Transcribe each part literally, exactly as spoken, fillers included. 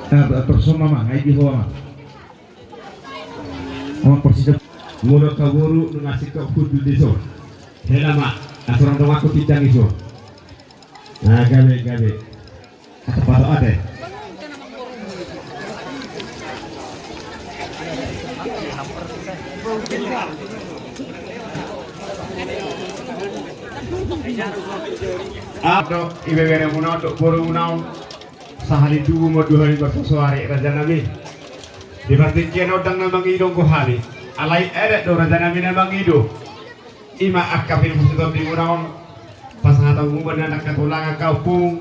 Ah, ba-, persoma ma, ai di hoa ma. Oh, persida. Molo angka boru, nunga singkop hundul di son. Hela ma, asa ro donganku tindang i son. Ah, gabe, gabe. Patok, patok ate. Ah, do, ibeberemuna on, do, borumuna on. Sahali tubu ma dua hali marsosoari, rajanami. Di partingkian on ndang na mangido anggo hami. Alai adat do, rajanami, na mangido. Ima angka pinungsi tondimuna on, pasahatonmu ma na angka tulang, angka ompung,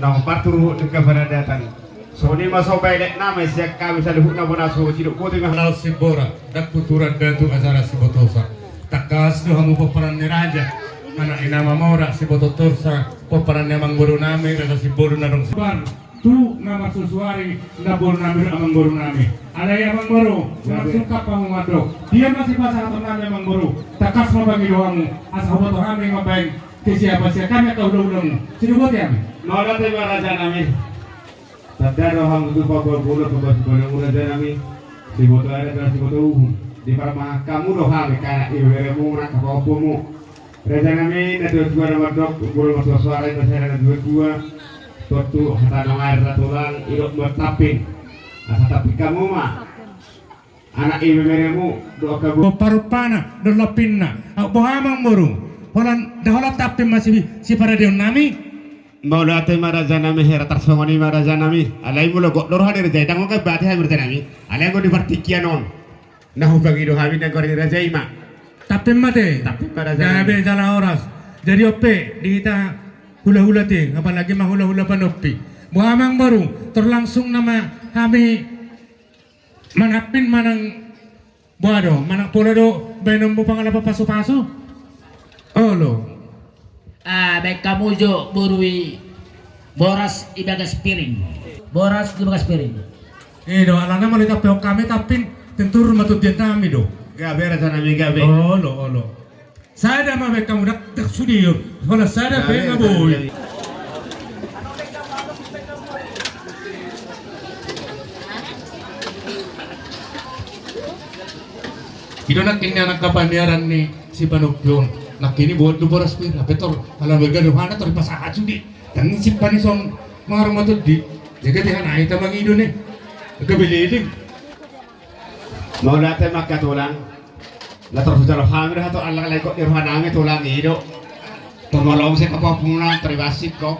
naung marturuhut di angka paradatan. Songon i ma, so baenek nama sian hami saluhutna bona, so sidok boti ma. Laos simbora, ndang tuturan datu acara sibotosa. Tangkas do hamu pomparan ni raja, anak ni na mamora, sibototorsa, pomparan ni amangborunami, raja Simbolon na adong. Bar. Tu na marsusuari, na boru nami dohot amang boru nami. Alai amang boru, gabe. Maksud hamu mandok. Dia masih pasahaton nami amang boru. Tangkas ma pangido hamu, asa huboto hami mambaen kesiapan sian hami angka hulahulamu. Sidok boti hami. Mauliate ma raja nami. Tanda do hamu tu pabulbulon, pabulbulon raja nami. Siboto adat, siboto uhum. Di parmahan hamu do hami, anak ibeberemu, anak pahompungmu. Raja nami, na tuatua na mandok, molo marsuasuara i, na sada na tuatua. Tontu hata na nunga ra tulang, idok ma tampin. Asa tampin hamu ma. Anak ibeberemu, dohot angka boru. Parumpana, dohot lampinna. Au boha amang boru. Holan, nda holan tampin ma si, siparadeon nami. Mauliate ma raja nami, hera tarsongon i ma raja nami. Alai molo gok do roha ni raja i, ndang gabe hami raja nami. Alai anggo di partingkian on. Na hupangido hami na gok ni raja i ma. Tampin ma te. Tampin ma raja. Gabe jala horas. Jadi on pe di hita hulahula te, apalagi ma hulahula panompi. Boha amang boru, tor langsung nama hami manampin manang boha do, manang pola do baenonmu pangalapan pasupasu? Olo. Ah, baen hamu jo boru i boras di bagas piring. Boras di bagas piring. I do, alana molo ditampihon hami tampin, tentu rumah tu dia nami do. Gabe raja nami, gabe. Olo, olo. Sada ma baen hamu, ndang, ndang sude on. Holan sada pe na boi. I do nangkin ni anak kapaniaran ni si panompi on. Nangkin i buat do boras pir, hape tor, ala baga do hana tor pasahat sude. Ndang simpan i son mangarung ma tondi. Jaga di hana i ta mangido ne. Gabe leleng. Mauliate ma angka tulang. Na tor hujalo hami do hato, alai gok ni roha nami tulang i do. Tor molo muse pahompungna tor i basik ko.